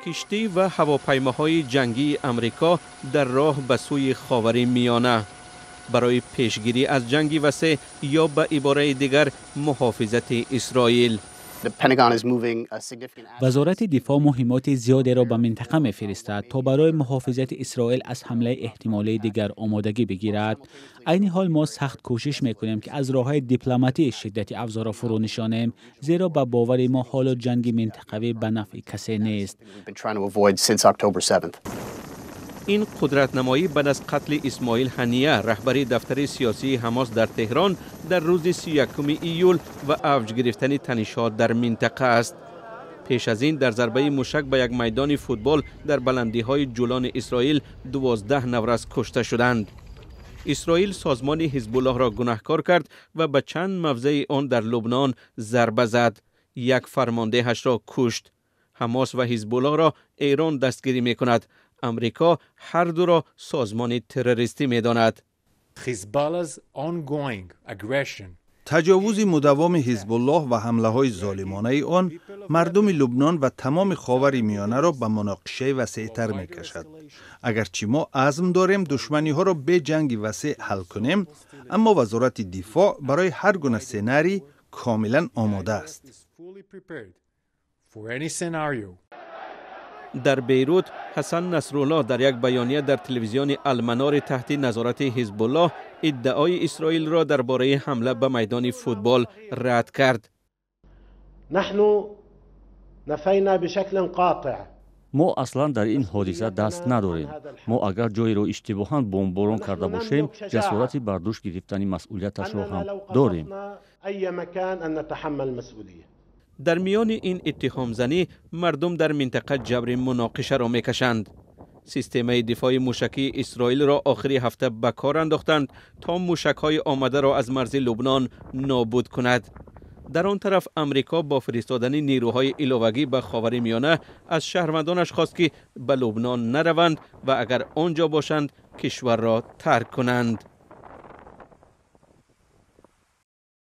Киштӣ ва ҳавопаймоҳои ҷангии Амрико дар роҳ ба сӯи Ховари Миёна барои пешгирӣ аз ҷанги васеъ ё ба ибораи дигар муҳофизати Исроил. Вазорати дифоъ муҳиммоти зиёдеро ба минтақа мефиристад, то барои муҳофизати Исроил аз ҳамлаи эҳтимолии дигар омодагӣ бигирад. Айни ҳол мо сахт кӯшиш мекунем, ки аз роҳҳои дипломатӣ шиддати авзоъро фурӯ нишонем, зеро ба бовари мо ҳоло ҷанги минтақавӣ ба нафъи касе нест. Ин қудратнамоӣ баъд аз қатли Исмоил Ҳания, раҳбари дафтари сиёсии Ҳамос дар Теҳрон дар рӯзи 31 июл ва авҷ гирифтани танишҳо дар минтақа аст. Пеш аз ин дар зарбаи мушак ба як майдони футбол дар баландиҳои Ҷулони Исроил 12 наврас кушта шуданд. Исроил созмони Ҳизбуллоҳро гунаҳкор кард ва ба чанд мавзеи он дар Лубнон зарба зад. Як фармондеҳашро кушт. Ҳамос ва Ҳизбуллоҳро Эрон дастгирӣ мекунад. Амрико ҳар дуро созмони террористӣ медонад. Таҷовузи мудаввами Ҳизбуллоҳ ва ҳамлаҳои золимонаи он мардуми Лубнон ва тамоми Ховари Миёнаро ба муноқишаи васеътар мекашад. Агарчи мо азм дорем душманиҳоро бе ҷанги васеъ ҳал кунем, аммо Вазорати дифоъ барои ҳар гуна сценарий комилан омода аст. Дар Бейрут Ҳасан Насруллоҳ дар як баёния дар телевизиони Алманори таҳти назорати Ҳизбуллоҳ иддаои Исроилро дар бораи ҳамла ба майдони футбол рад кард. Мо аслан дар ин ҳодиса даст надорем. Мо агар ҷойеро иштибоҳан бомборон карда бошем, ҷасорати бар дӯш гирифтани масъулияташро ҳам дорем. Дар миёни ин иттиҳомзанӣ мардум дар минтақа ҷабри муноқишаро мекашанд. Системаи дифои мушакии Исроилро охири ҳафта ба кор андохтанд, то мушакҳои омадаро аз марзи Лубнон нобуд кунад. Дар он тараф Амрико бо фиристодани нерӯҳои иловагӣ ба Ховари Миёна аз шаҳрвандонаш хост, ки ба Лубнон нараванд ва агар он ҷо бошанд, кишварро тарк кунанд.